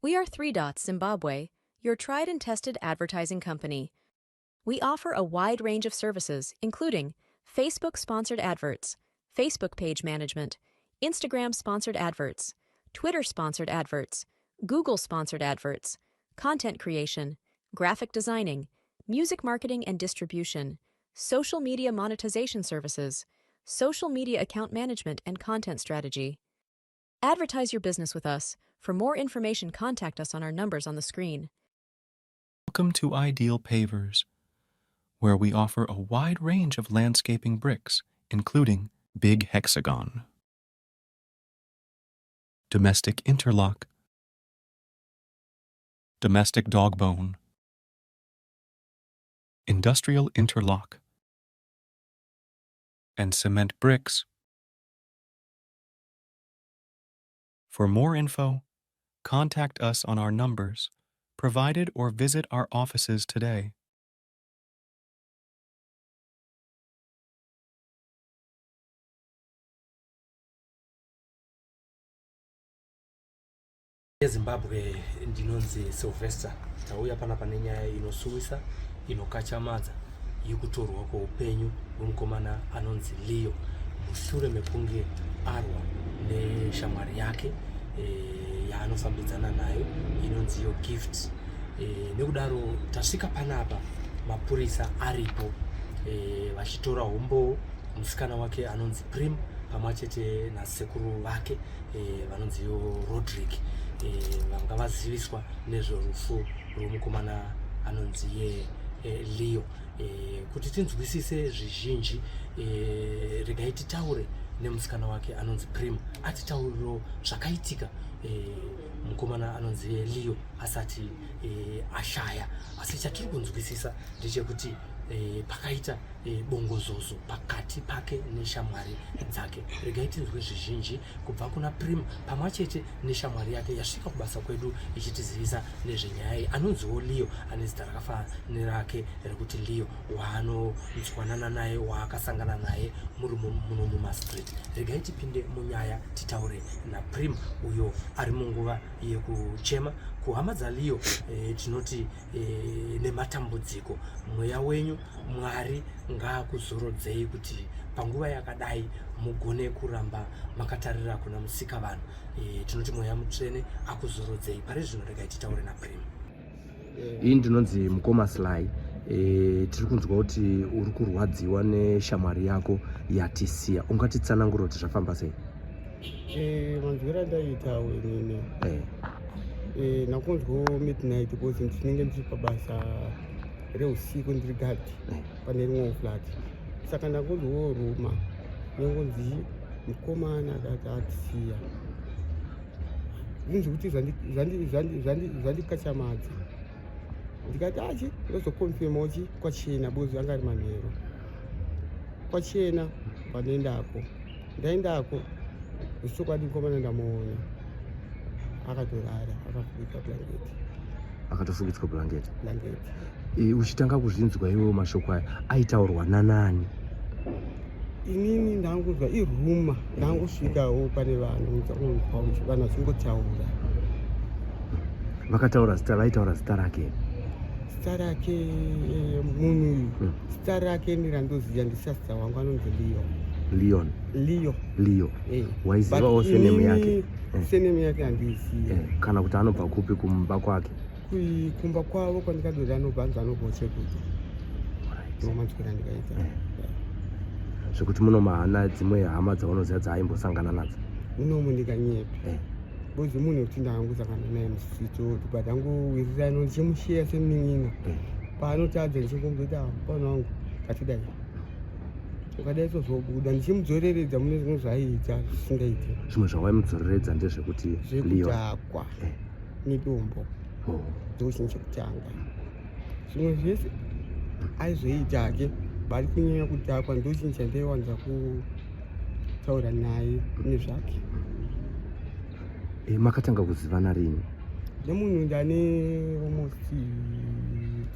We are 3 Dots Zimbabwe, your tried and tested advertising company. We offer a wide range of services, including Facebook sponsored adverts, Facebook page management, Instagram sponsored adverts, Twitter sponsored adverts, Google sponsored adverts, content creation, graphic designing, music marketing and distribution, social media monetization services, social media account management and content strategy. Advertise your business with us. For more information, contact us on our numbers on the screen. Welcome to Ideal Pavers, where we offer a wide range of landscaping bricks, including Big Hexagon, Domestic Interlock, Domestic Dogbone, Industrial Interlock, and Cement Bricks. For more info, contact us on our numbers provided or visit our offices today. Yezimbabwe, ndinonzi Sylvester. Tauya panapa nenyaya inosuwisa, inokachamadza, yekutorwa kweupenyu hwemukomana anonzi Leo mushure mekunge arwa neshamwari yake yaanofambidzana nayo inonzi iyo Gift. Nekudaro tasvika panapa mapurisa aripo, vachitora umbowo, musikana wake anonzi Prim pamwe chete nasekuru vake vanonzi yo Rodrick, vanga vaziviswa nezverufu rwemukomana anonzi ye Leo. Kuti tinzwisise zvizhinji, regai titaure nemusikana wake anonzi Prim, atitaurirewo zvakaitika mukomana anonzi Leo asati ashaya. Asi chatiri kunzwisisa ndechekuti pakaita bongozozo pakati pake neshamwari dzake. Regai tinzwe zvizhinji kubva kuna Prim pamwe chete neshamwari yake yasvika kubasa kwedu ichitizivisa nezvenyaya iyi, anonziwo Leo, ane zita rakafanana nerake rekuti Leo, waanonzwanana naye, waakasangana naye muri muno mumastreet. Regai tipinde munyaya, titaure naPrim uyo ari munguva yekuchema. Kuhama dzaLeo, tinoti nematambudziko, mweya wenyu Mwari ngaakuzorodzei kuti panguva yakadai mugone kuramba makatarira kuna musika vanhu. Tinoti mweya mutsvene akuzorodzei. Pari zvino regai titaure naPrim. Iyi ndinonzi mukoma Sly. Tiri kunzwa kuti uri kurwadziwa neshamwari yako yatisiya. Ungatitsanangura kuti zvafamba sei? Manzwiro andaitawo inini, nakunzwawo midnight because ndinenge ndiri pabasa reusiku, ndiri guard pane rimwe flat. Saka ndakunzwawo rumour nengonzi mukomana akati atisiya, zvinhu zvekuti zvandikachamadza. Ndikati achi ndozoconfirmawo chi kwachena because anga ari manheru kwachena. Pandoendako, ndaendako zvechokwadi, mukomana ndamuona akatorara akafukidza blanket. Akatofukidzwa blanket? Blanket. Uchitanga kuzvinzwa iwewo, mashoko aya aitaurwa nanani? Inini ndangunzwa irumour, ndangosvikawo pane vanhu, vanhu vachingotaura. Vakataura zita, vaitaura zita rake? Zita rake, munhu uyu, zita rake ndirandoziva ndisasita wangu anonzi Leo. Leon? Leo. Leo. Waizivawo surname yake? Surname yake handizivi. Kana kuti anobva kupi kumba kwake? Kumba kwavo kwandikadoti anobva, anzi anobva Chekuti, ndomanzwira ndikaita. Zvekuti muno mahana dzimwe hama dzaunoziva dzaimbosangana nadzo? Munomu ndikanyepi because munhu wekuti ndangosangana naye mustreet, but angowirirana, ndichimushiya semunin'ina. Paanotadza ndichingomuzoti, "Ah, mufana wangu, katidai, ukadai sozobuda," ndichimudzoreredza mune zvimwe zvaaiita zvisingaiti. Zvimwe zvawaimudzoreredza ndezvekuti Leo Zvekudhakwa nedombo. Ndochinhu chekutanga. Zvimwe zvese aizoita hake, but kunyanya kudhakwa ndochinhu chandaiwanza kutaura naye nezvake. Makatanga kuzivana rini? Nemunhu ndane almost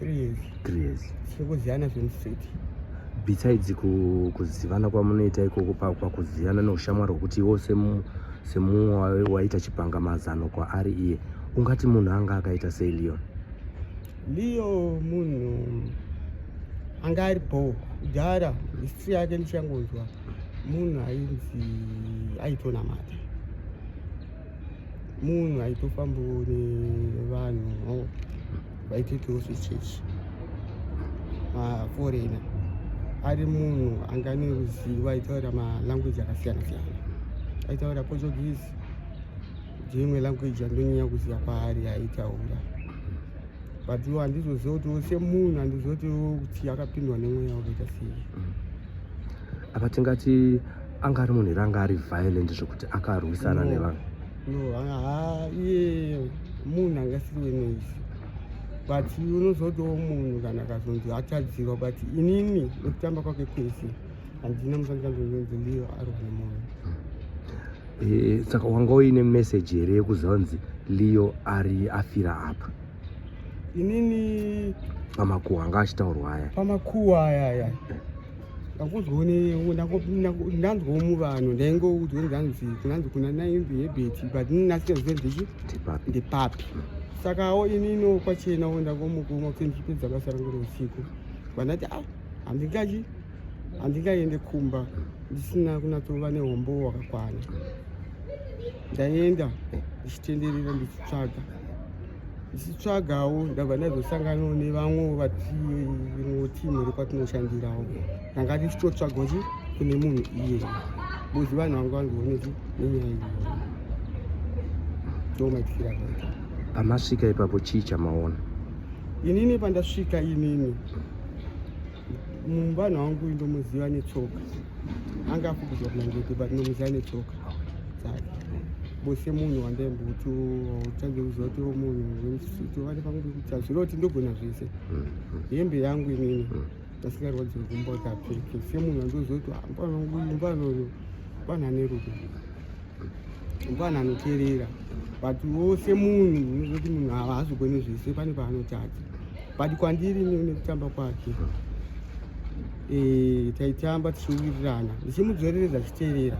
3 years. 3 years. Tichingoziyana zvemustreet. Besides kuzivana kwamunoita ikoko, pakuzivana neushamwari hwekuti iwo semumwe waita chipanga mazano kwaari iye, Ungati munhu anga akaita sei Leon? Leo munhu anga ari bho kudhara, history yake ndichangonzwa munhu ainzi aitonamata, munhu aitofambawo nevanhu vaitoitawo zvechechi, maforeigner. Ari munhu anga neruzivo, aitaura malanguage akasiyana siyana, aitaura Portuguese, ndimwe language yandonyanya kuziva kwaari aitaura. But iwo handizoziva kuti semunhu, handiziva kuti akapindwa nemweya wakaita sei. Apa tingati anga ari munhu here anga ari violent zvekuti akarwisana No. nevanhu? No, ha, iye munhu angasiri wenoise, but unozotiwo munhu kana akazonzi atadzirwa. But inini nekutamba kwake kwese handina musandikanzonzonzi Leo arwa nemunhu. Saka wanga uine message here yekuziva kunzi Leo ari afira apa? Inini pamakuhwa anga achitaurwa aya. Pamakuhwa ayaya ndanzwawo muvanhu, ndaingoudzwa nzanzi kunanzi kuna naimbi yebheti, but ndinasikazive ndechi Ndipapi? Ndepapi. Sakawo ininiwo kwachenawo ndangomukuma kuti ndichipedza basa rangu reusiku, vandati a handingachi handingaende kumba ndisina kunatsova nehombo hwakakwana. Ndaenda ndichitenderera ndichitsvagawo, ndabva ndazosanganawo nevamwe vatimwe timu rekwatinoshandirawo, ndanga tichitotsvagawo chi kune munhu iyeye, because vanhu vanga vanzioneki nenyaya iyoyo. Ndo maitikira akaita. Pamasvika ipapo chii chamaona? Inini pandasvika, inini muvanhu wangu ndomuziva netsoka, anga afukidzwa kumangete, but ndomuziva netsoka dzake bose. Munhu wandaimboti uchange kuziva kuti munhu wemusiti vane pamwe pekuti hazviro kuti ndogona zvese. Hembe yangu inini ndasingarwadziwe kumba kuti apfeke, semunhu andoziva kuti ah, mufana wangu uyu, mufana uyu mufana ane rudo, mufana anoteerera. But wose munhu unoziva kuti munhu ava haazogoni zvese, pane paanotadza. But kwandiri nekutamba kwake, taitamba tichiwirirana, ndichimudzoreredza achiteerera,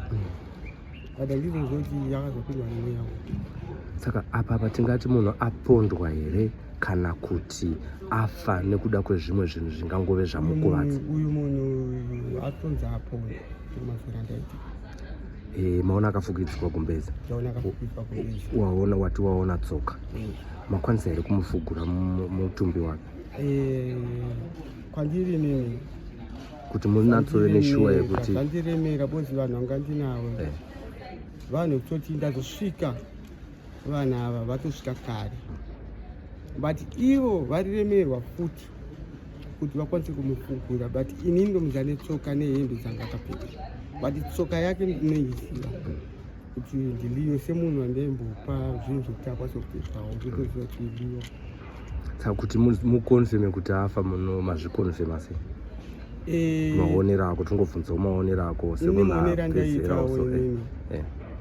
but handizoziva kuti akazopindwa nemweya upi. Saka apa tingati munhu apondwa here kana kuti afa nekuda kwezvimwe zvinhu zvingangove zvamukuvadza? Uyu munhu atonzi aponda mazura andaita. Maona akafukidzwa gumbeza? Ndaona akafukidzwa gumbeza. Waona, wati waona tsoka. Makwanisa here kumufugura mutumbi wake? Kwandiri nini kuti munatsove neshuwa yekuti zvandiremera because vanhu vanga ndinavo, vanhu kutoti ndazosvika vanhu ava vatosvika kare, but ivo variremerwa futi kuti vakwanise kumufugura. But inini ndomuziva netsoka nehembe dzanga akapfeka, but tsoka yake ndinoiziva kuti ndiLeo, semunhu wandaimbopa zvinhu zvekuti akwanise kupfekawo, ndotoziva kuti Leo. Saka kuti muconfirme kuti afa, muno mazviconfirma sei? Maonero ako, tongobvunzawo maonero ako Ini semunhu maonero apedzerawo. andaitawo So, inini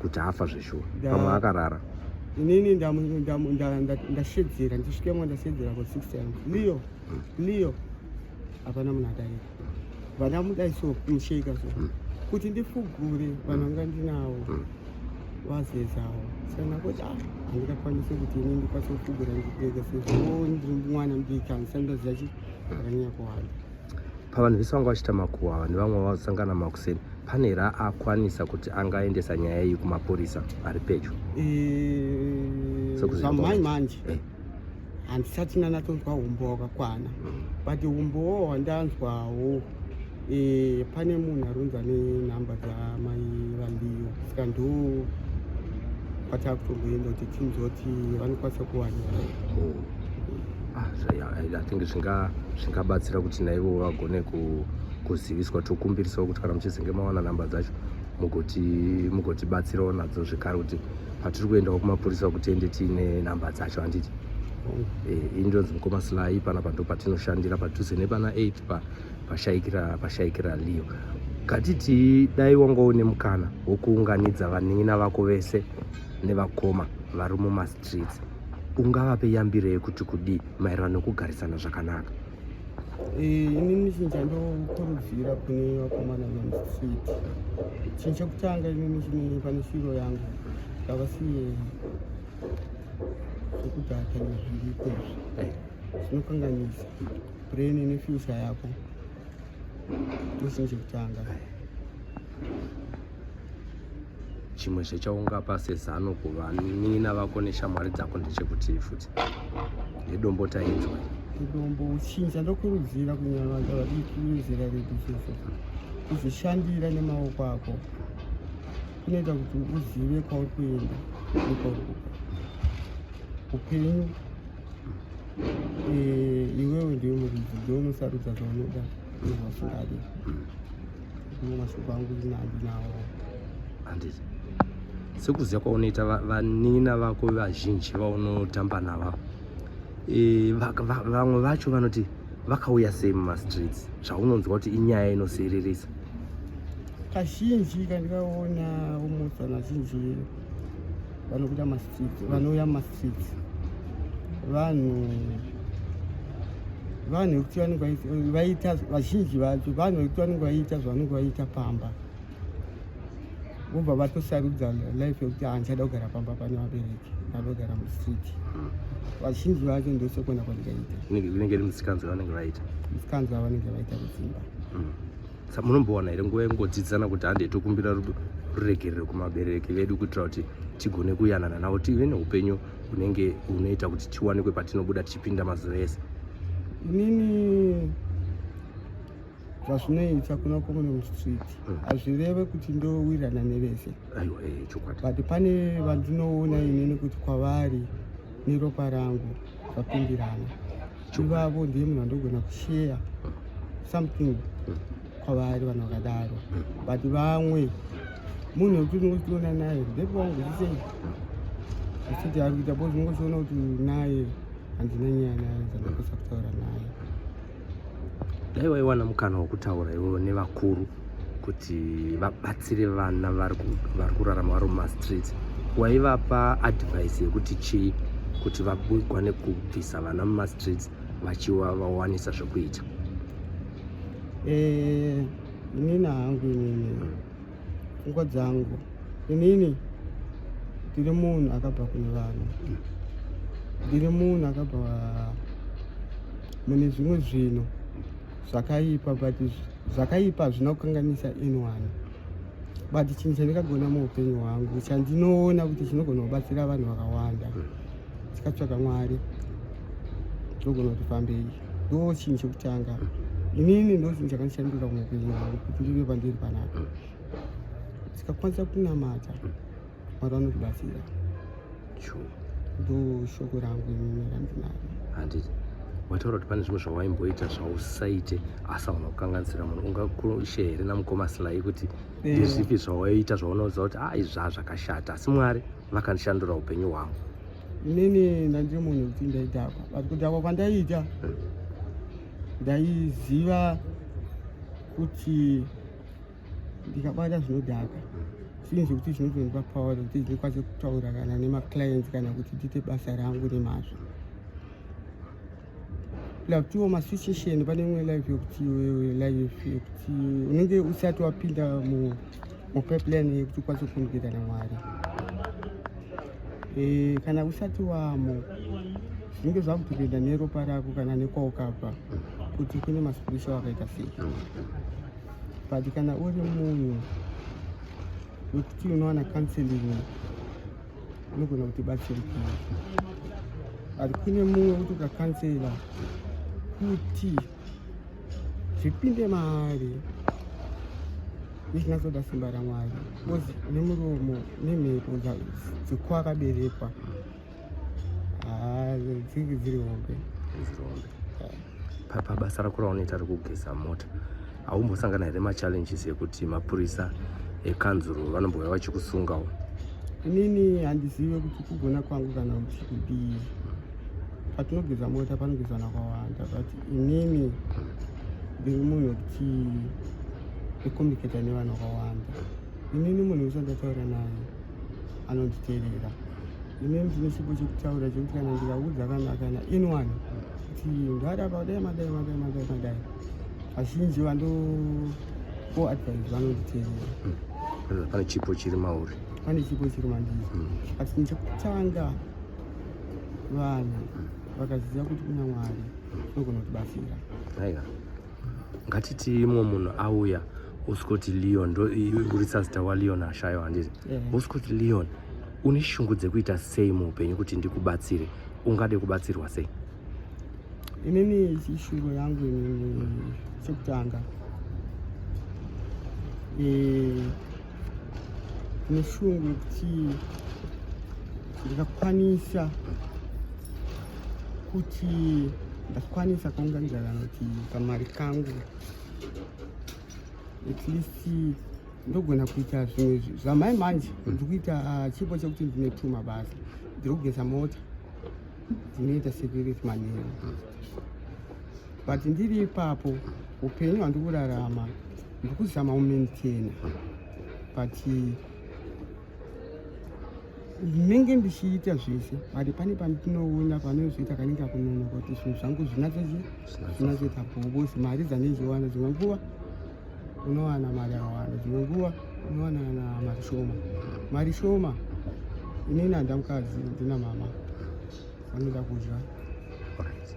kuti afa zveshuwa, pamwe akarara. Inini ndashedzera, ndisvikemo ndashedzera for six times, "Leo, Leo." Hapana munhu adaira. Vandamudai so, kumusheka so kuti ndifugure, vanhu vanga ndinavo vazezawo. Saka ndakoti ah, handingakwanisi kuti ini ndikwanise kufugura ndega sezvo ndiri mwana mudiki, handisati ndaziva chi zvakanyanya kuwanda. Pavanhu vese vanga vachiita makuhwa ava nevamwe vazosangana makuseni, pane here akwanisa kuti angaendesa nyaya iyi kumapurisa ari pedyo? Sekuziva Zvamai kwako. manje handisati ndanatonzwa umbo hwakakwana, but umbowo hwandanzwawo, pane munhu arunza nenhamba dzamai vaLeo, saka ndo kwatakutomboenda kuti tinzwa kuti vanokwanisa kuwanika. Oh. Ah, I think zvingabatsira kuti naivo vagone kuziviswa. Tokumbirisawo kuti kana muchizinge mawana namba dzacho mugotibatsirawo nadzo zvekare, kuti patiri kuendawo kumapurisa kuti tiende tiine namba dzacho, handiti? Ini ndonzi mukoma Sly. Panapa ndo patinoshandira padhuze nepana 8 pashayikira Leo. Ngatiti dai wanga une mukana wokuunganidza vanin'ina vako vese nevakoma vari mumastreets, ungavape yambiro yekuti kudii maererano nekugarisana zvakanaka? Inini chinhu chandokurudzira kune vakomana vemustreet, chinhu chekutanga inini chine pane shiro yangu, ngavasiye Zvekudhaka nezviripo izvi zvinokanganisa brain nefuture yako. Ndochinhu chekutanga. Chimwe zvechaungapa sezano kuvanin'ina vako neshamwari dzako ndechekutii futi? Nedombo tainzwa. Nedombo uchinja ndokurudzira kunyanya vanhu vadiki vezera redu isusu kuzvishandira nemaoko ako kunoita kuti uzive kwauri kuenda nekwauri kubva. Upenyu eh, iwewe ndiwe muridzi, ndiwe unosarudza zvaunoda nezvausingadi. Ndiwo mashoko angu ndinawo. Handiti sekuziva kwaunoita vanin'ina vako vazhinji vaunotamba navo e, vamwe vacho vanoti vakauya sei mumastreets, zvaunonzwa kuti inyaya inosiririsa? Kazhinji kandikaona almost vanhu vazhinji vanobuda mastreets, vanouya mumastreets, vanhu vekuti vanenge vaita, vazhinji vacho vanhu vekuti vanenge vaita zvavanenge vaita pamba, vobva vatosarudza life yekuti handichada kugara pamba pane vabereki, ndada kugara mustreet. Vazhinji vacho ndosekuona kwandikaita. Inenge iri musikanzwa yavanenge vaita. Musikanzwa yavanenge vaita kudzimba. Sa munombowana here nguva yekungodzidzisana kuti handei tokumbira ruregerero kumabereki vedu kuitira kuti tigone kuyanana navo, tive neupenyu hunenge hunoita kuti tiwanikwe patinobuda tichipinda mazuva ese? Inini zvazvinoita kuna common mustreet hazvireve kuti ndowirirana nevese. Aiwa, chokwadi. But pane vandinoona inini kuti kwavari neropa rangu zvapindirana, ivavo ndiye munhu andogona kushare something kwavari, vanhu vakadaro. But vamwe munhu wekuti unongotiona naye ndepi wangu zvisei achiti ari kuita bo, unongochiona kuti naye handina nyaya naye dzandakwanisa kutaura naye. Dai waiwana mukana wekutaura iwewe nevakuru kuti vabatsire vana vari kurarama vari mumastreets, waivapa advice yekuti chii kuti vagone kubvisa vana mumastreets vachivawanisa zvekuita? Inini hangu, inini pfungwa dzangu, inini ndiri munhu akabva kune vanhu, ndiri munhu akabva mune zvimwe zvinhu zvakaipa, but zvakaipa hazvina kukanganisa anyone. But chinhu chandikagona muupenyu hwangu, chandinoona kuti chinogona kubatsira vanhu vakawanda, tikatsvaga Mwari tinogona kuti fambei. Ndo chinhu chekutanga inini, ndo chinhu chakandishandura muupenyu hwangu kuti ndive pandiri panapa. Tikakwanisa kunamata, Mwari vanotibatsira. Ndo shoko rangu inini randinaro. Handiti wataura kuti pane zvimwe zvawaimboita zvausaite asi hauna kukanganisira munhu? Ungakushe here namukoma Sly kuti ndezvipi zvawaiita zvaunoziva kuti a izvi zvaa zvakashata, asi Mwari vakandishandura upenyu hwangu? Inini ndandiri munhu wekuti ndaidhakwa, but kudhakwa kwandaiita ndaiziva kuti ndikabata zvinodhaka zvinhu zvekuti zvinotondipa power kuti ndikwanise kutaura kana nemaclients kana kuti ndiite basa rangu nemazvo. Plus masituation, pane imwe life yekuti iwewe, life yekuti unenge usati wapinda mupipeline yekuti ukwanise kucommunicata naMwari. Kana usati wamo, zvinenge zvakutopinda neropa rako kana nekwaukabva kuti kune maspiritual akaita sei. But kana uri munhu wekuti unowana counseling, unogona kuti batsirikana. But kune mumwe wekuti ukacounsela kuti zvipinde maari nezvinatsoda simba raMwari, because nemuromo nemhepo dzekwakaberekwa dzinge dziri hombe. Dziri hombe. Pabasa rako raunoita rekugeza mota, haumbosangana here machallenges ekuti mapurisa ekanzuro vanombouya vachikusungawo? Inini handizive kuti kugona kwangu kana kuti kudii. Patinogeza mota panogezana kwawanda, but inini ndiri munhu wekuti ndicommunicata nevanhu vakawanda. Inini munhu wese andataura naye anonditeerera. Inini ndine chipo chekutaura chekuti kana ndikaudza kana anyone kuti ndarapa dai madai madai madai madai, vazhinji vando advice vanonditeerera. Pane chipo chiri mauri. Pane chipo chiri mandiri. But chinhu chekutanga, Vanhu vakaziva kuti kuna Mwari unogona kutibatsira. Aiwa, ngatiti mumwe munhu auya usikuti Leon, ndo uri sazita waLeon ashayo, handiti? Yeah. Usikuti Leon, une shungu dzekuita sei muupenyu kuti ndikubatsire? Ungade kubatsirwa sei? Inini shungu yangu inini, chekutanga, neshungu yekuti ndikakwanisa kuti ndakwanisa kuunganidza kana kuti kamari kangu, at least ndogona kuita zvimwe zvamai manje. Ndiri kuita chipo chekuti ndine two mabasa. Ndiri kugeza mota, ndinoita security manheru, but ndiri ipapo upenyu hwandiri kurarama ndiri kuzama kumaintaina, but ndinenge ndichiita zvese, but pane pandinoona panozoita kanenge kunonoka kuti zvinhu zvangu zvinatsoita bhobosi. Mari dzandinziwana, dzimwe nguva unowana mari yakawanda, dzimwe nguva unowana na mari shoma. Mari shoma, inini handa mukadzi, ndina mama vanoda kudya. Alright.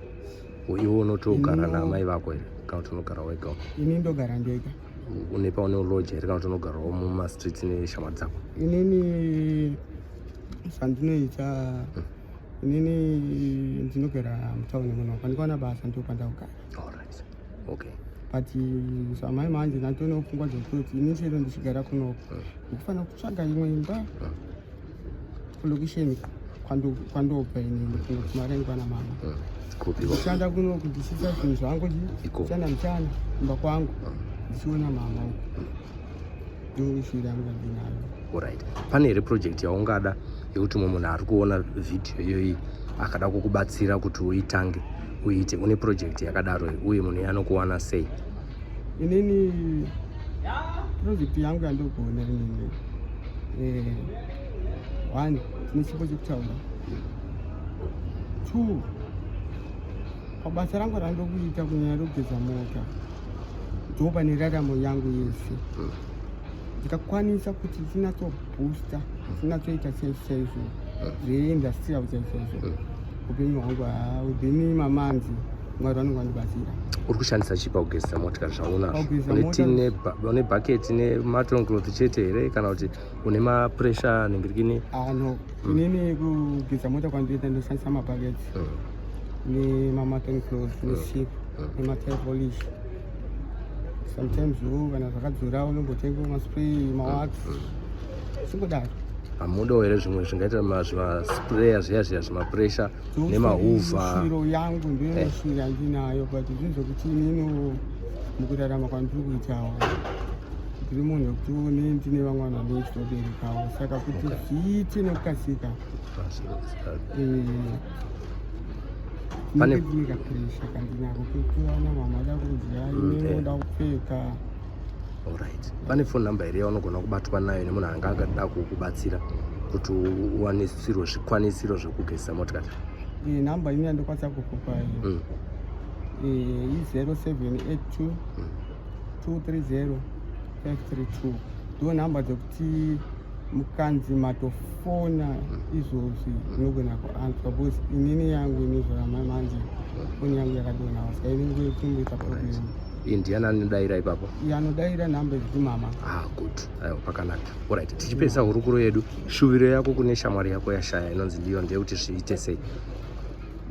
Iwe unotogara naamai vako here kana kuti unogara wega? Ini ndogara ndega. Une paune uloja here kana kuti unogarawo mumastreets neshamwari dzako? Inini zvandinoita, inini ndinogara mutauni muno. Pandikawana basa ndo pandakugara. Alright. Okay. But zvamai manje ndatonewo pfungwa dzekutoti ini chero ndichigara kunoko, ndikufanira kutsvaga imwe imba kulokisheni kwandobva inini, kuno kumarengi kwana mama. Kupi? Ndichishanda kunoku, ndichiita zvinhu zvangu Iko. mchana mchana kumba kwangu, ndichiona mama uku. Ndoshiri yangu yandinayo. Alright. Pane here project yaungada yekuti mumwe munhu ari kuona vhidhiyo iyoyi akada kukubatsira kuti uitange uite? Une project yakadaro here? Uye munhu iye anokuwana sei? Inini project yangu yandogona inini, one, tine chipo chekutaura. Two, pabasa rangu randokuita kunyanya rokugeza mota, ndo pane raramo yangu yese. Ndikakwanisa kuti ndinatsoboosta, ndinatsoita chaizvo chaizvo zveindustrial chaizvo chaizvo, upenyu hwangu within mamonths Mwari vanonge vandibatsira. Uri kushandisa chii pakugezesa motikari zvaunazvo? Pakugeza Une mota- une bhaketi nemutton cloth chete here kana kuti une mapressure nengirikini? Ah, no, inini kugeza mota kwandoita ndoshandisa mabhaketi nemamutton cloth nesip nematire polish. Sometimes wo kana zvakadzora unombotenga maspray, mawax, singodaro. Hamudawo here zvimwe zvingaita zvimasprayer zviya zviya, zvimapressure nemahoover? Shiro yangu ndiyo shiro yandinayo, but zvinhu zvokuti inini mukurarama kwandiri kuitawo ndiri munhu wekuti ne ndine vamwe vanhu vandichitoberekawo, saka kuti zviite nekukasika, ndine kapressure kandinako kekuwana mama da kudya, inini oda kupfeka. Alright, pane phone number here yaunogona kubatwa nayo nemunhu anga akada kukubatsira kuti uwanisirwe zvikwanisiro zvekugezesa motikari? Nhamba ini yandokwanisa kukupa i0782 230 532. Ndo nhamba dzekuti mukanzi matofona izvozvi unogona kuanswer, because inini yangu ini manje foni yangu yakadonha, saka inenge ichimboita problem. Iyi ndiani anodayira ipapo? Iye anodaira nhamba idzi mama. Ah, good, aiwa, pakanaka. Alright, tichipedzisa hurukuro yedu, shuviro yako kune shamwari yako yashaya inonzi Leon ndeyekuti zviite sei?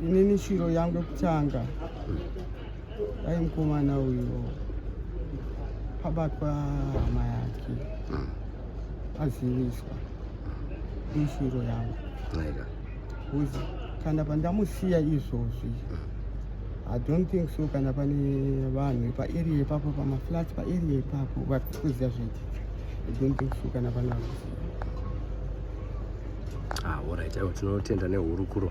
Inini shiro yangu yekutanga, dai mukomana uyo pabatwa hama yake, aziviswa. Ishiro yangu. Aika. Because kana pandamusiya izvozvi, I don't think so kana pane vanhu paarea ipapo, pamaflat paarea ipapo vari kuziva zvaitika. I don't think so kana pane vari kuziva. Ah, alright, aiwa, tinotenda nehurukuro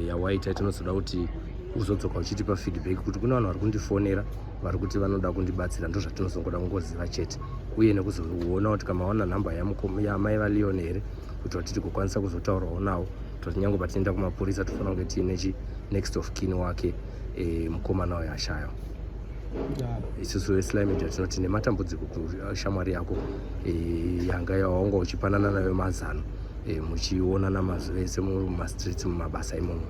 yawaita. Tinozoda kuti uzodzoka uchitipa feedback kuti kune vanhu vari kundifonera vari kuti vanoda kundibatsira. Ndo zvatinozongoda kungoziva chete, uye nekuzoona kuti kama wana nhamba yamai vaLeon here, kuti vatiti kukwanisa kuzotaurawo navo, kuti nyange patinoenda kumapurisa tofanira kunge tiine chi next of kin wake, mukomana uyo ashaya. Isusu veSly Media tinoti nematambudziko kushamwari yako, yanga yawaunga uchipanana nayo mazano. e, muchionana mazuva ese muri mumastreets mumabasa imomo.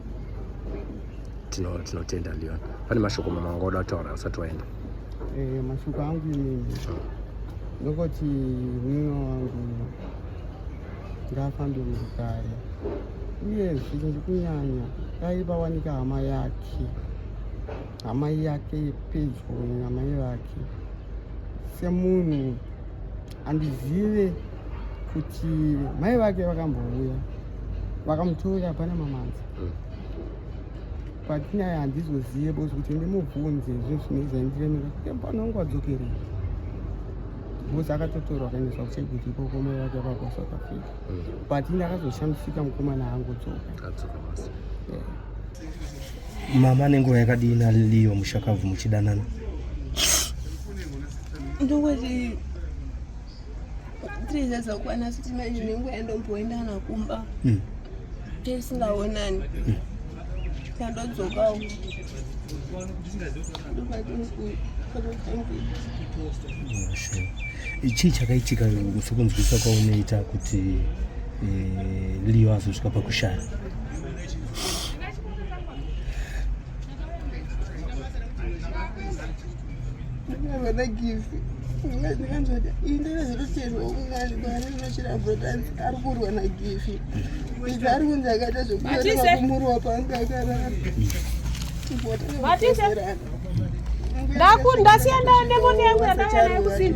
Tinotenda tino Leon. Pane mashoko mama wanga uda kutaura usati waenda? E, mashoko angu inini ndokoti munin'ina wangu ngaafambe murugare, uyezve chinji kunyanya dai pawanika hama yake, hama yake yepedyo namai vake. Semunhu handizive kuti mai vake vakambouya vakamutora pana mamanzi but nyaya handizozive because kuti ndimubvunze zvinhu zvinenge zvaindiremera kuti pano wangu wadzokerei, because akatotorwa akaendeswa kucheguti ikoko mai vake vaka kuSouth Africa. But ndakazoshamisika mukomana angodzoka. Adzoka basi. Mama, nenguva yakadii naLeo mushakabvu muchidanana? Ndongoti 3 years akwana, asi manje nenguva yandomboendana kumba tisingaonani, tandodzokawo ndopatiri. Oh, sure. Chii chakaitika sekunzwisa kwaunoita kuti Leo azosvika pakushaya? Ndakavana gifi ndikanzwa kuti iyi ndakazototendwa kungani kwaanenochira brotanzi ari kurwa nagifi ivi ari kunzi akaita zvekuereva kumurwa panga akarara. Matise. Ndasiya ndemota yangu yandauya nayo kusini.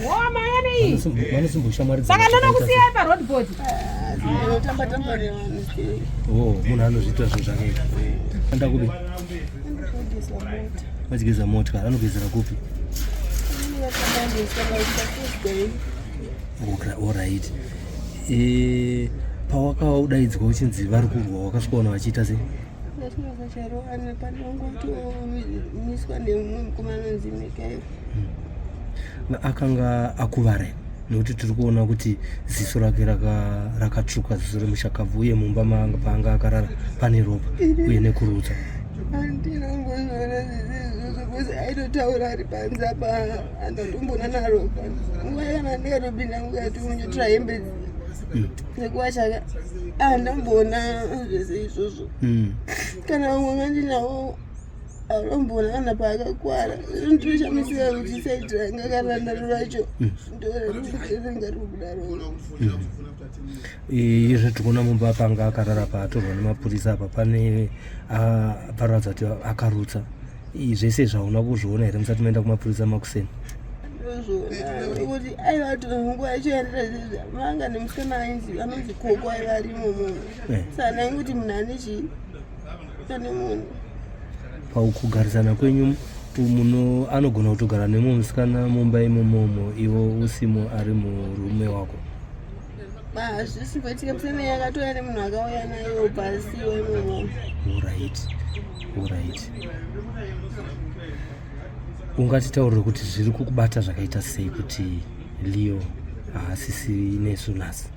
Wamanya nei? Vanosimboshamwari. Saka ndonokusiya paroadboard. Tamba tamba nevanhu. Oh, munhu anozviita zvinhu zvake. Anda kupi? Andogeza mota. Vachigeza motikari, anogezera kupi? Vatambandisa. Alright. Pawakadaidzwa uchinzi vari kurwa, wakasvikaona vachiita sei? Vatinokacharo panongotomiswa nemumwe mukomana anonzi Mikael. Akanga akuvara here? Nekuti tiri kuona kuti ziso rake rakatsvuka, ziso remushakabvu, uye mumba paanga akarara pane ropa uye nekurutsa. Andinombozviona zvese izvozvo because aitotaura ari panze apa, andatombona naropa nguva kana ndikatopinda mukati munyotora hembe dzekuwachaka, andamboona zvese izvozvo. Kana vamwe vandinawo anomboona kana paakakwara. Ndinoshamisira kuti side ranga akaranda racho ndoringa riri kudaro. Izvo tiri kuona mumba panga akarara paatorwa nemapurisa apa, pane paroratidza kuti akarutsa. Zvese zvauna kuzviona here musati maenda kumapurisa makuseni? Ndozviona kuti aiva nguva yacho yandiratidza vanga nemusikana ainzi anonzi Koko aiva arimo munhu. Saka ndaingoti munhu ane chii, ane munhu. Pakugarisana kwenyu muno, anogona kutogara nemumwe musikana mumba imomomo iwo usimo, ari murume wako? Hazvisimboitika, musikana yakatouya nemunhu akauya nayo pasiwo imomo. Alright, ungatitaurire kuti zviri kukubata zvakaita sei kuti Leo haasisi nesu nhasi?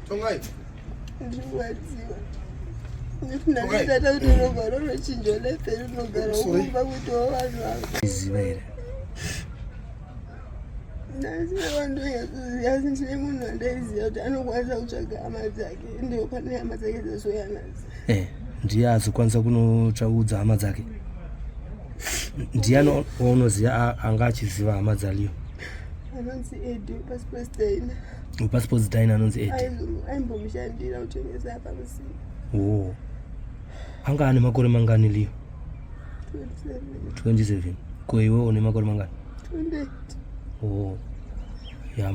Tongai. Ndirikurwadziwa nekuti ndanditata kuti ropa ronochinjwa life rinogara kumba kuitawo vanhu ava. Ziva here? Ndasina vandoyazoziva, asi ndine munhu andaiziva kuti anokwanisa kutsvaga hama dzake, ndiyo pane hama dzake dzazouya nadzo. Ndiye azokwanisa kunotsvaudza hama dzake? Ndiani waunoziva anga achiziva hama dzaLeo? Anonzi Edi paSports Diner. PaSports Diner, anonzi Edi. Aimbomushandira kutengesa apa musika. O, anga ane makore mangani Leo? 27. 27. Ko iwe une makore mangani? 28. O, ya,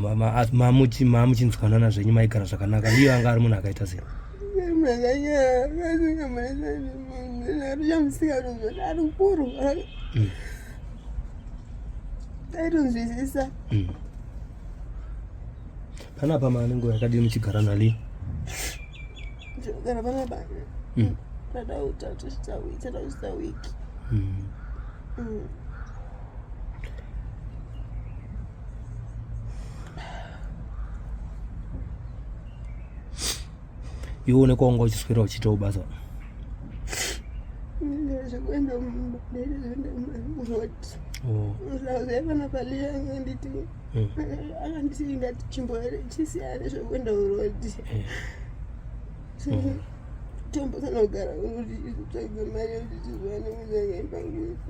mamuchinzwanana zvenyu, maigara zvakanaka. Leo anga ari munhu akaita sei? Munhu akanyara, asingamunesani munhu, arichamusika tozoti ari kurwa. Aitonzwisisa. Panapa maane nguva yakadii muchigara naLeo? Kana panapa tada kusvitsa wiki, tada kusvitsa wiki. Iwe une kwawanga uchiswera uchiitawo basa? Ndinoita zvekuenda mumba, ndaita zvekuenda muroad. Oh. Zvaiva paliyo akanditi akanditi ndati chimbotisiyane zvekuenda kurodi. Tombosana kugara kuti titsvage mari yekuti tizowane kutenga imba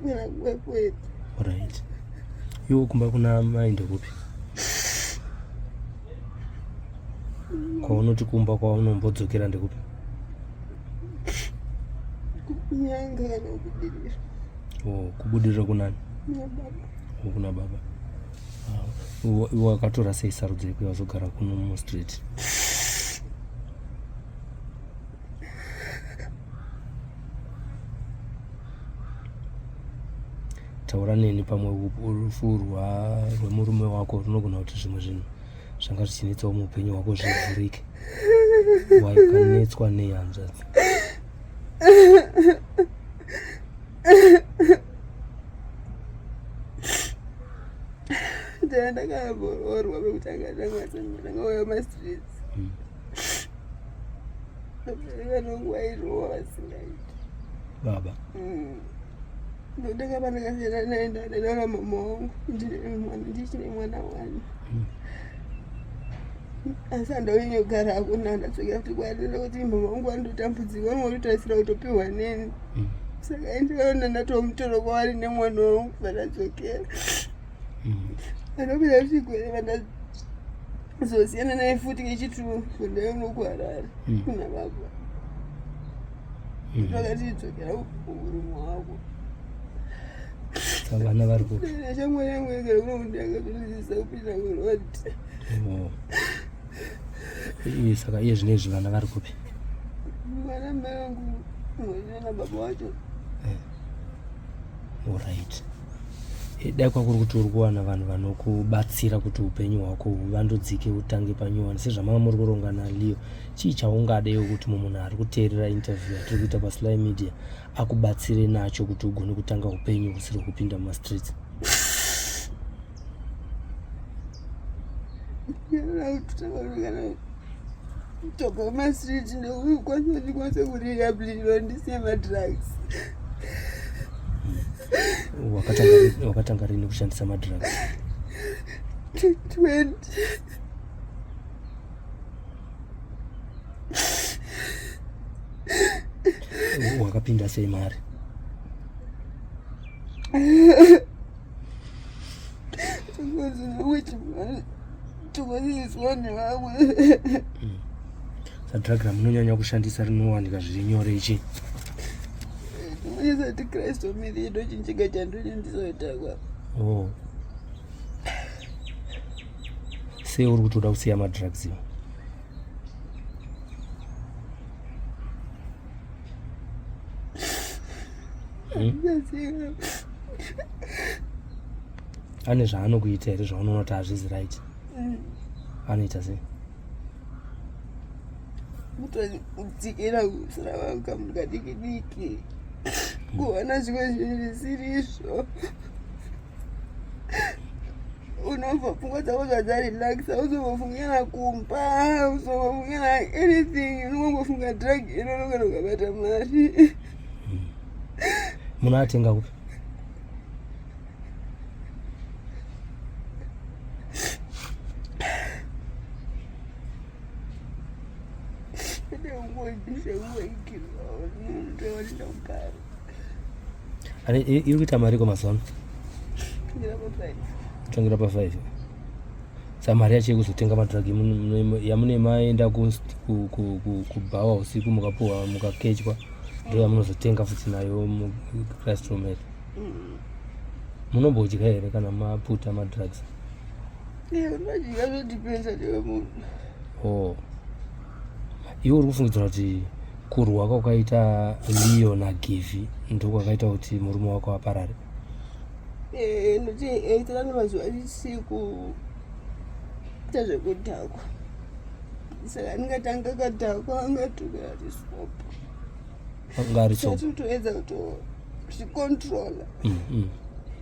kana kuwepoepo. Right. Iwe kumba kuna mai ndekupi? Kwaunoti kumba kwaunombodzokera ndekupi? Kunyanga kana kubudirira. Oh, kubudirira kunani? Kuna baba. Oh, kuna baba. Ah, iwe wakatora sei sarudzo yekuti wazogara kuno mustreet? Taura neni pamwe rufu rwemurume wako runogona kuti zvimwe zvinhu zvanga zvichinetsawo muupenyu hwako zvivhurike. Wakanetswa nei hanzvadzi? Ndakamboroorwa pekutanga ndangauya mastreets. Vanongu vairowa vasingaiti. Baba. Ndakaba ndakasiyana naye ndadada mama wangu ndichine mwana wani. Asi handaunyogara hakuna ndadzokera futi kwandiri nekuti mama vangu vanototambudzika vanongototarisira kutopiwa neni. Saka ndakaona ndatova mutoro kwavari nemwana wangu kubva ndadzokera. Andopinda futi gore vandazosiyana naye futi kechitu ndaiuno kuHarare kuna baba. Vakati dzokera kuurume hwako. Saka vana vari kupi? Shamwari yangu yegara kuno kuti akazondidzidzisa kupinda kuroad. Oh. Saka iye zvino izvi vana vari kupi? Vana mai vangu mwana nababa wacho. Alright. Dai kwakuri kuti uri kuwana vanhu vanokubatsira kuti upenyu hwako huvandudzike utange panyowani sezvamanga muri kuronga naLeo, chii chaungade kuti mumwe munhu ari kuteerera interview yatiri kuita paSly Media akubatsire nacho kuti ugone kutanga upenyu husiri hwekupinda mumastreets? Tobva mumastreet ndokukwanisa ndikwanise kurehabilitwa ndisiye madrugs. Wakatanga rini kushandisa madrugs? 20. Wakapinda sei mari? Sadrug ramunonyanya kushandisa rinowanika zviri nyore ichi? Ndinonyasa Christomiri ndochinjiga chandonyandisodhakwa. Oh. Sei uri kuti uda kusiya madrugs iwo? Ane zvaanokuita here zvaunoona kuti hazvizi right? Anoita sei? Kutodzikira kusira vangu kamunhu kadiki diki kuona zvimwe zvinhu zvisiri izvo. Unobva pfungwa dzako zvadzarelaxa, uzombofungira kumba, uzombofungira anything, unongofunga drug iroro kana ukabata mari. Munoatenga kupi? Iri kuita mari ko mazuva ano? Kutangira pa 5. Sa mari yacho yekuzotenga madrug yamune maenda kubhawa usiku mukapuwa mukakechwa ndo yamunozotenga futi nayo muchristome. Munombodya here kana maputa madrugs? Unodya zvodipenda newe munhu. Oh. Iwe uri kufungidzira kuti kurwa kwakaita Leo naGivy ndokwakaita kuti murume wako aparare? Nekuti aitora nemazuva achisiku kuita zvekudhakwa. Saka anenge anga akadhakwa anga atuka ari sopo. Anga ari sopo. Tatoedza kutozvicontrola.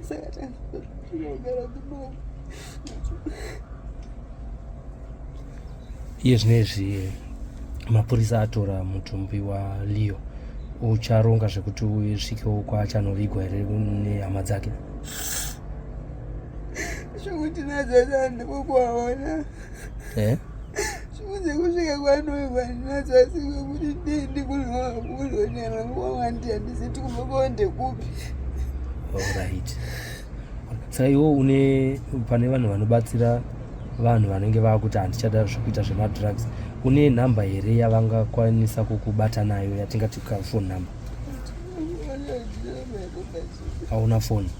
Saka tinogara kudoko. Iye zvinezvi mapurisa atora mutumbi waLeo, ucharonga zvekuti usvikewo kwachanovigwa here nehama dzake? Ndinadzo handikukuvaona. Eh? Shungu dzekusvika kwanoigwa ndinadzo asi kwekuti ndiendi kunoonera kwawandi handisiti kumba kwavo ndekupi. Alright. Saka iwe une pane vanhu vanobatsira vanhu vanenge vakuti handichada zvekuita zvemadrugs une nhamba here yavangakwanisa kukubata nayo yatingati kafone number? Hauna foni?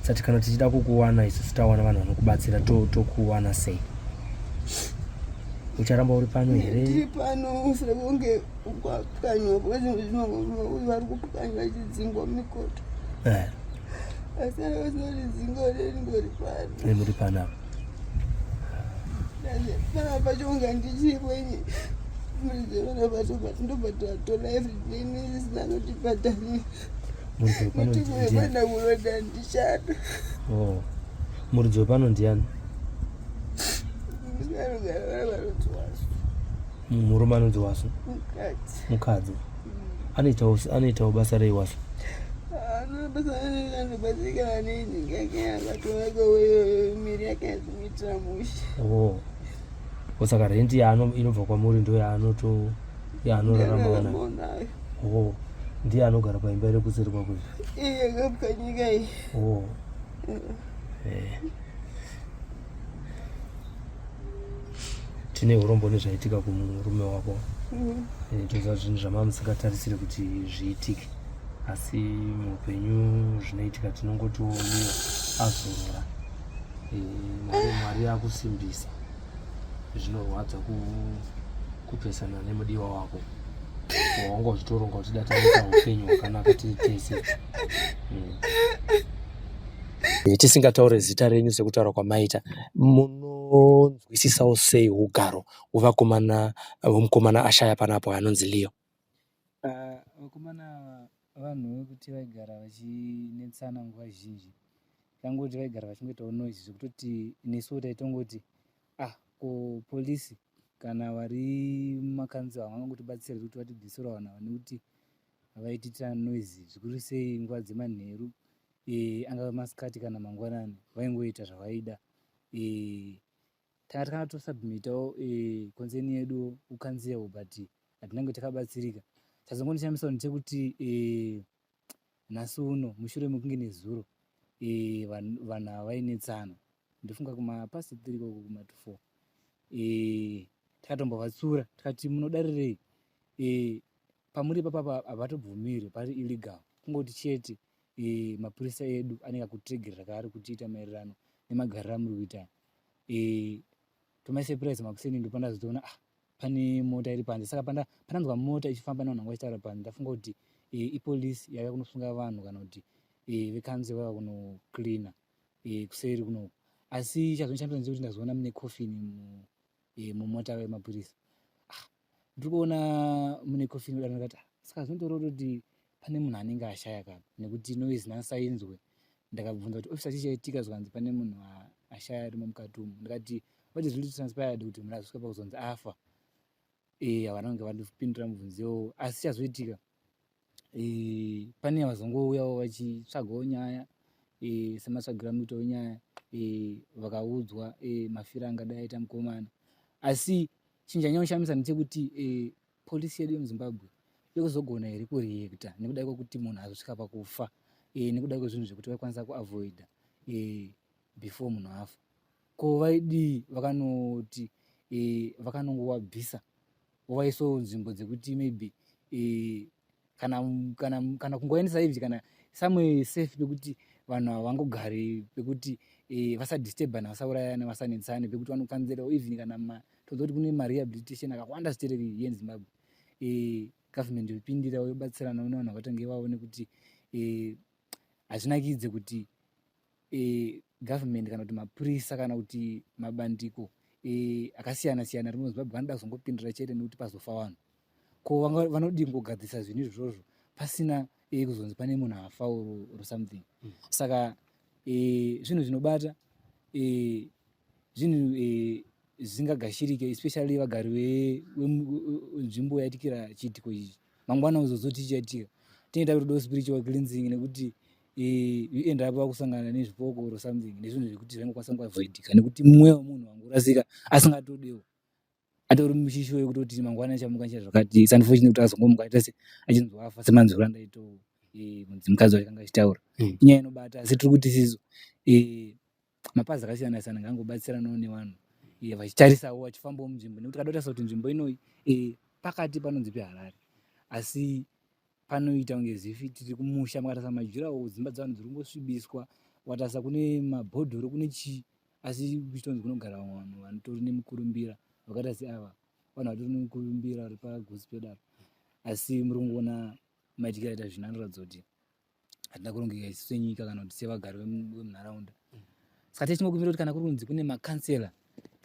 Sati kana tichida kukuwana isusu tawana vanhu vanokubatsira tokuwana to sei? Ucharamba uri pano here? Ndiri pano usina kunge kwapwanywa because vari kupwanywa vachidzingwa mikoto. Eh. Asi vasina kutidzinga ndingori pano. Muri panapa. Pana pacho unga ndichiripo ini. Muridzi pacho but ndobhadhara tola everyday nesisina anotibhadharira. Muridzi wepano ndiani? Kuroda ndichada. Oh. Muridzi wepano ndiani? Murume anonzi Wasu. Mukadzi. Mukadzi. Anoitawo anoitawo basa rei Wasu? Anobatsirikana nenhingi yake akatora miri yake yazvimuitira mushe. Oh. Saka renti yaano inobva kwamuri ndo yaanoto yaanorarama nayo. Oh. Ndiye anogara paimba iri kuseri kwako iyi. Iye yakapwanyika iyi. Oh. Eh. Tine urombo nezvaitika kumurume wako. Eh, toziva zvinhu zvamava musingatarisire kuti zviitike asi muupenyu zvinoitika tinongotioniwa azorora. Eh, Mwari akusimbisa. Zvinorwadza kupesana nemudiwa wako wawanga uchitoronga kuti dataita upenyu hwakanaka tiri tese. Tisingataure zita renyu sekutaura kwamaita, munonzwisisawo sei ugaro hwevakomana hwemukomana ashaya panapo anonzi Leo? Vakomana vanhu vekuti vaigara vachinetsana nguva zhinji. Tangoti vaigara vachingoitawo noise zvekutoti nesuwo taitongoti ah ko police kana vari mumakanzuru havangangotibatsira kuti vatibvisira vanhu ava nekuti vaitiitira noise zvikuru sei nguva dzemanheru e, angave masikati kana mangwanani vaingoita zvavaida e, tanga takatosubmitawo e, concern yedu kukanzero but hatinange takabatsirika. Chazongondishamisawo ndechekuti e, nhasi uno mushure mekunge nezuro e, vanhu ava vainetsana ndofunga kumapast 3 koko kuma 4 e, takatombovatsura tikati munodarirei e, pamuri ipapa havatobvumirwi pari illegal kungoti chete e, mapurisa edu anenge akutiregerera kaari kutiita maererano nemagariro amuri kuita e, to my surprise makuseni ndopandazotoona ah, pane mota iri panze saka pandanzwa mota ichifamba nevanhu vanga vachitaura panze ndafunga kuti e, ipolisi yaiva kunosunga vanhu kana kuti e, vekanzi vaiva kunocleana e, kuseri kunoku asi chazondishamisa ndechekuti ndazoona mune coffin e, mumota yemapurisa ah, ndiri kuona mune coffin kudaro ndikati ah, saka zvinotoreva kuti pane munhu anenge ashaya kapa nekuti noise nasainzwe ndakabvunza kuti officer chichaitika zvikanzi pane munhu ashaya arimo mukati umu ndikati what is really transpired kuti munhu azosvika pakuzonzi afa e, havana kunge vandipindura mubvunzo iwowo asi chazoitika e, pane vazongouyawo vachitsvagawo nyaya e, sematsvagiro amuitawo nyaya e, vakaudzwa e, mafiro angadai aita mukomana asi chinhu chanyanya ndechekuti e, polisi yedu yemuZimbabwe yekuzogona here kureacta nekuda kwekuti munhu azosvika pakufa e, nekuda kwezvinhu zvekuti vaikwanisa kuavoida e, before munhu afa ko vaidii vakanoti e, vakanongovabvisa vovaisawo nzvimbo dzekuti maybe e, kana, kana, kana kungoendesa even kana somewhere safe pekuti vanhu ava vangogari pekuti e, vasadisturbana vasaurayana vasanetsane pekuti vanokanzerawo even kana toziva kuti kune marehabilitation akawanda zitereki here in Zimbabwe e, government yopindira yobatsirana nevanhu vakatange ivavo nekuti e, hazvinakidze kuti e, government kana kuti mapurisa kana kuti mabandiko e, akasiyana siyana ari muZimbabwe vanoda kuzongopindira chete nekuti pazofa vanhu ko vanodii kungogadzirisa zvinhu izvozvo pasina e, kuzonzi pane munhu afa or something. Saka e, zvinhu zvinobata e, zvinhu e, zvingagashirike especially vagari venzvimbo yaitikira chiitiko ichi mangwana uzozoti chichaitika tinoita kuti do spiritual cleansing nekuti eh, you end up wakusangana nezvipoko or something nezvinhu zvekuti zvaingokwanisa kuavoidika nekuti mweya wemunhu wangorasika asingatodewo atori mushisho wekutoti mangwana achamuka achiita zvakati its unfortunate kuti azongomuka aita se achinzi wafa semanzwiro andaitawo eh, kunzi mukadzi wacho anga achitaura mm. inyaya inobata asi tiri kuti sisu eh, mapazi akasiyana siyana ngaangobatsiranawo nevanhu eh, vachitarisawo vachifambawo munzvimbo nekuti kada kutarisa kuti nzvimbo inoyi pakati panonzi peharare asi panoita kunge zifi tiri kumusha makatarisa majurawo dzimba dzevanhu dziri kungosvibiswa watarisa kune mabhodhoro kune chii asi kuchitonzi kunogara vamwe vanhu vanotori nemukurumbira vakaita seava vanhu vatori nemukurumbira vari pagosi pedaro asi muri kungoona maitikiro aita zvinhu anoratidza kuti hatina kurongeka isu senyika kana kuti sevagari vemunharaunda saka techingokumbira kuti kana kuri kunzi kune makansela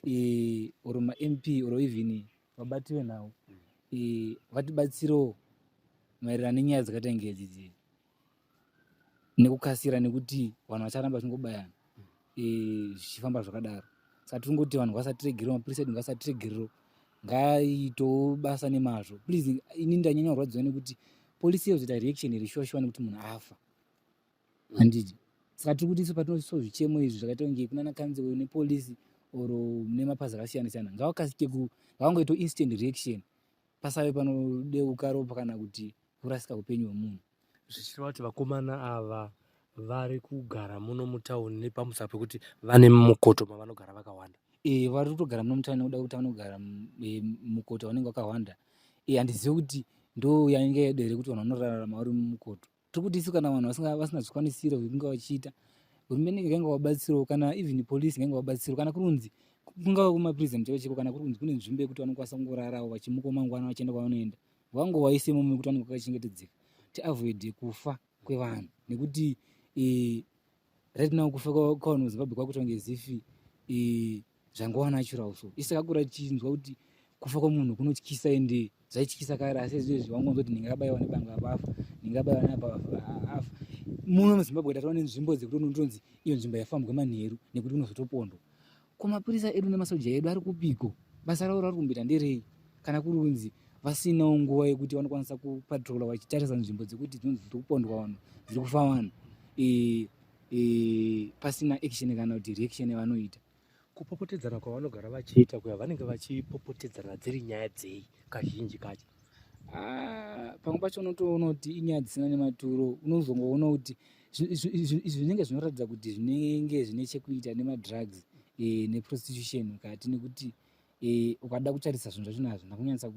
e, or mamp or even vabati venhau e, vatibatsirewo maererano nenyaya dzakaita inge idzi nekukasira nekuti vanhu vacharamba vachingobayana e, zvichifamba zvakadaro saka tiri ngoti vanhu vasatiregerero mapurisa edu ngasatiregerero ngaaitewo basa nemazvo please ini ndanyanya kurwadziwa nekuti polisi yozoita reaction iri shuwa shuwa nekuti munhu afa handiti saka tiri kuti isu patinotiso zvichemo izvi zvakaita kunge kunana kanzuro nepolisi or nemapazi akasiyana siyana ngavakasike ngavangoitawo instant reaction pasave panodeuka ropa kana kuti kurasika upenyu hwemunhu zvichireva kuti vakomana ava vari kugara muno mutauni nepamusana pekuti vane mukoto mavanogara vakawanda e, vari kutogara muno mutauni nekuda kuti vanogara e, mukoto vanenge vakawanda e, handizivi kuti ndo yange yedu here kuti vanhu vanorarama vari mumukoto tiri kuti isu kana vanhu vasina zvikwanisiro zvekunge vachiita hurumende inge vabatsirawo kana even police inge vabatsirawo kana kuri kunzi kungava kumaprison chaivo chaiko kana kuri kunzi kune nzvimbo yekuti vanokwanisa kungorarawo vachimuka mangwana vachienda kwavanoenda vangovaise imomo yekuti vanenge vakachengetedzeka tiavoide kufa kwevanhu nekuti eh, right now kufa kwavanhu muzimbabwe kwakuita kunge zifi eh, zvangova natural so isu takakura tichinzwa kuti kufa kwemunhu kunotyisa ende zvaityisa kare asi izvezvi wangonzwa kuti ndinge abaiwa nebanga apa afa ndinge abaiwa neapa afa muno muzimbabwe tatova nenzvimbo dzekuti unotonzi iyo nzvimbo yafambwa manheru nekuti unozotopondwa ko mapurisa edu nemasoja edu ari kupiko basa ravo rari kumboita nderei kana kuri kunzi vasinawo nguva yekuti vanokwanisa kupatrola vachitarisa nzvimbo dzekuti dzinonzi dziri kupondwa vanhu dziri kufa vanhu e, e, pasina action kana kuti reaction yavanoita kupopotedzana kwavanogara vachiita kuya vanenge vachipopotedzana dziri nyaya dzei kazhinji kacho ah, pamwe pacho unotoona kuti inyaya dzisina nematuro unozongoona kuti izvi zvinenge zvinoratidza kuti zvinenge zvine chekuita nemadrugs e, neprostitution mukati nekuti e, ukada kutarisa zvinhu zvacho nazvo nakunyanyisa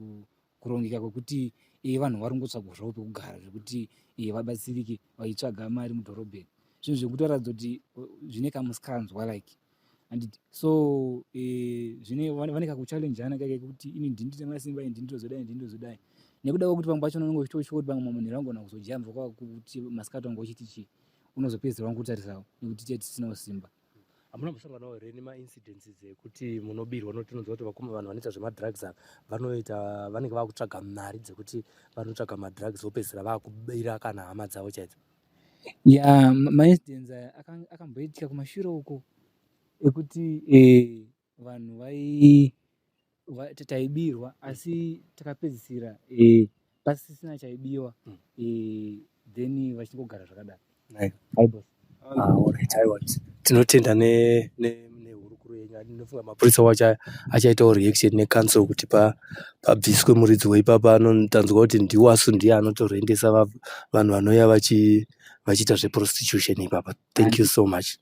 kurongeka kwekuti e, vanhu vari kungotsvaga zvavo pekugara zvekuti e, vabatsirike vaitsvaga mari mudhorobheni zvinhu zvekutoratidza kuti zvine kamusikanzwa like anditi so e, zvine vane kakuchallenjana kake kekuti ini ndini masimba ini ndini ndozodai ndini ndozodai nekuda kwekuti pamwe pacho unonge uchitotya kuti pamwe munhu angona kuzojamba kwakuti masikati wanga uchiti chii unozopedzisira wangotarisawo nekuti tiye tisinawo simba hamuna kusanganawo here nemaincidences ekuti munobirwa nokuti tinonzwa kuti vakoma vanhu vanoita zvemadrugs ava vanoita vanenge vakutsvaga mari dzekuti vanotsvaga madrugs vopedzisira vakubira kana hama dzavo chaidzo ya maincidents aya akamboitika kumashure uko ekuti eh, vanhu vai taibirwa asi takapedzisira eh, pasisina chaibiwa mm. eh, then vachingogara zvakadaro ah, tinotenda nehurukuro yenyu ndinofunga mapurisa wacho achaitawo reaction necouncil kuti pabviswe muridzi weipapa anotanzwa kuti ndiwasu ndiye anotorendesa vanhu vanouya vachiita zveprostitution ipapa thank you so much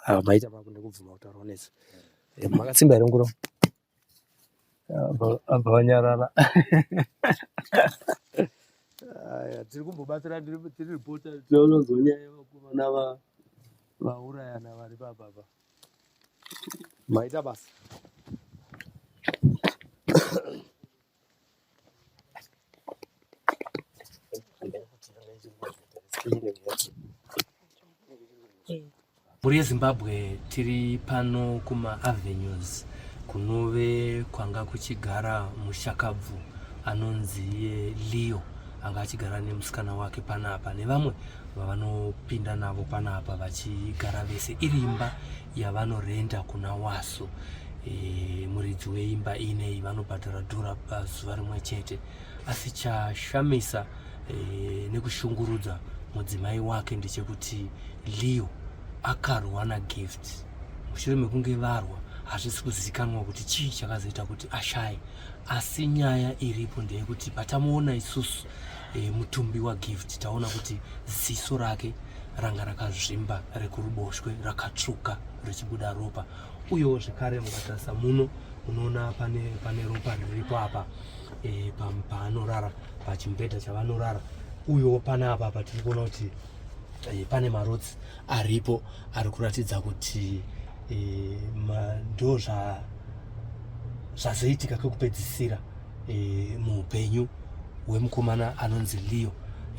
ah, maita mako nekubvuma kutaura nesu eh, makasimba here nguro abva vanyarara aya tiri kumbobatsira tiri reporter tinonzwa nyaya yevakomana vaurayana vari papapa maita basa Mhuri yeZimbabwe tiri pano kumaavenues kunove kwanga kuchigara mushakabvu anonzi iye Leo anga achigara nemusikana wake panapa nevamwe vavanopinda navo panapa vachigara vese iri imba yavanorenda kuna Wasu e, muridzi weimba ineyi vanobhadhara dhora pazuva rimwe chete asi chashamisa e, nekushungurudza mudzimai wake ndechekuti Leo akarwa naGift. Mushure mekunge varwa hazvisi kuzikanwa kuti chii chakazoita kuti ashaye, asi nyaya iripo ndeyekuti patamuona isusu e, mutumbi waGift taona kuti ziso rake ranga rakazvimba rekuruboshwe rakatsvuka richibuda ropa uyewo zvekare mukatarisa muno unoona pane, pane ropa riripo apa e, paanorara pachimubhedha chavanorara uyewo panapa apa tiri kuona kuti e, pane marotsi aripo ari kuratidza kuti e, ndo zvazoitika kekupedzisira e, muupenyu hwemukomana anonzi Leo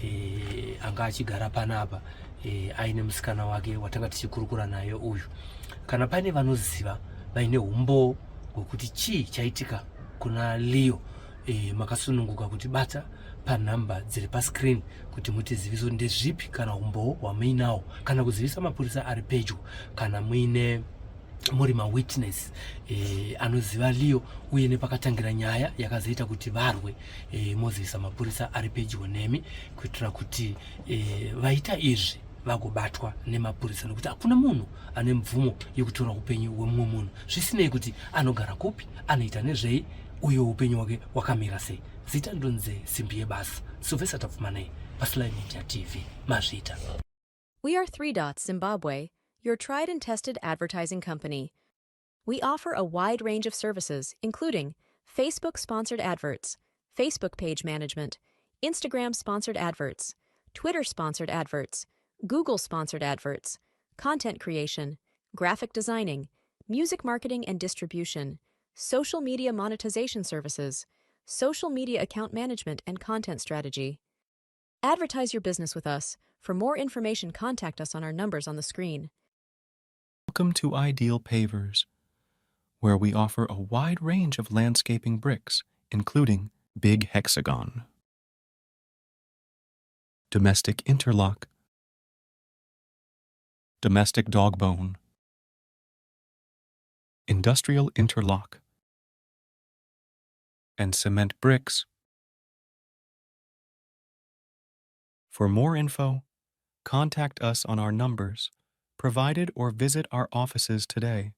e, anga achigara panapa e, aine musikana wake watanga tichikurukura naye uyu. Kana paine vanoziva vaine umboo hwekuti chii chaitika kuna Leo e, makasununguka kuti bata panhamba dziri pascreen kuti mutizivise kuti ndezvipi kana umboo hwamuinawo kana kuzivisa mapurisa ari pedyo kana muine muri mawitness e, anoziva Leo uye nepakatangira nyaya yakazoita kuti varwe e, mozivisa mapurisa ari pedyo nemi kuitira kuti e, vaita izvi vagobatwa nemapurisa nekuti hakuna munhu ane mvumo yekutora upenyu hwemumwe munhu zvisinei kuti anogara kupi anoita nezvei uye upenyu hwake hwakamira sei. Zita ndonzi Simbi Yebasa, Sylvester Tapfumanei paSly Media TV. Mazvita. We are 3 Dots Zimbabwe, your tried and tested advertising company. We offer a wide range of services, including Facebook sponsored adverts, Facebook page management, Instagram sponsored adverts, Twitter sponsored adverts, Google sponsored adverts, content creation, graphic designing, music marketing and distribution, social media monetization services, social media account management and content strategy. Advertise your business with us. For more information, contact us on our numbers on the screen. Welcome to Ideal Pavers, where we offer a wide range of landscaping bricks, including Big Hexagon, Domestic Interlock, Domestic Dogbone, Industrial Interlock, and cement bricks. For more info, contact us on our numbers provided or visit our offices today.